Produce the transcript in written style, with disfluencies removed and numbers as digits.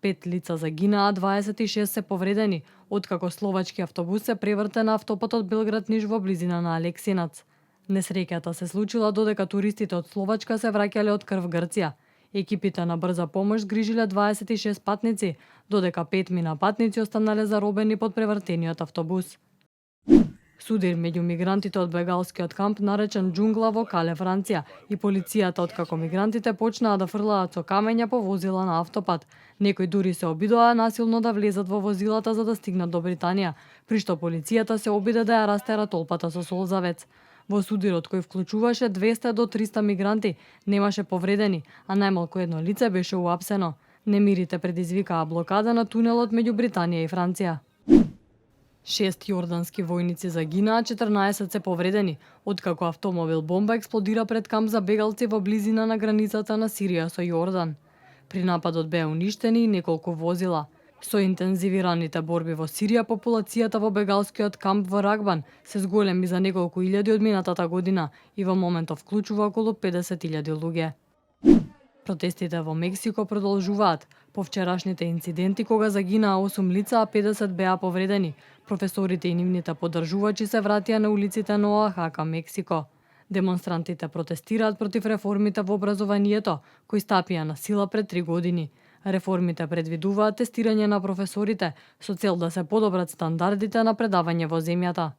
5 лица загинаа, 26 се повредени, откако словачки автобус се преврте на автопатот Белград-Ниш во близина на Алексинац. Несреќата се случила додека туристите од Словачка се враќале од Крв Грција. Екипите на брза помош згрижиле 26 патници, додека 5 мина патници останале заробени под превртениот автобус. Судир меѓу мигрантите од бегалскиот камп наречен Џунгла во Кале, Франција, и полицијата откако мигрантите почнаа да фрлаат со камења по возила на автопат. Некои дури се обидоа насилно да влезат во возилата за да стигнат до Британија, при што полицијата се обиде да ја растера толпата со солзавец. Во судирот, кој вклучуваше 200 до 300 мигранти, немаше повредени, а најмалку едно лице беше уапсено. Немирите предизвикаа блокада на тунелот меѓу Британија и Франција. 6 јордански војници загинаа, 14 се повредени, откако автомобил бомба експлодира пред камп за бегалци во близина на границата на Сирија со Јордан. При нападот беа уништени и неколку возила. Со интензивираните борби во Сирија, популацијата во бегалскиот камп во Рагбан се зголеми за неколку илјади од минатата година и во моментов вклучува околу 50.000 луѓе. Протестите во Мексико продолжуваат. По вчерашните инциденти кога загинаа 8 лица, а 50 беа повредени, професорите и нивните поддржувачи се вратија на улиците на Оахака, Мексико. Демонстрантите протестираат против реформите во образованието, кои стапија на сила пред 3 години. Реформите предвидуваат тестирање на професорите со цел да се подобрат стандардите на предавање во земјата.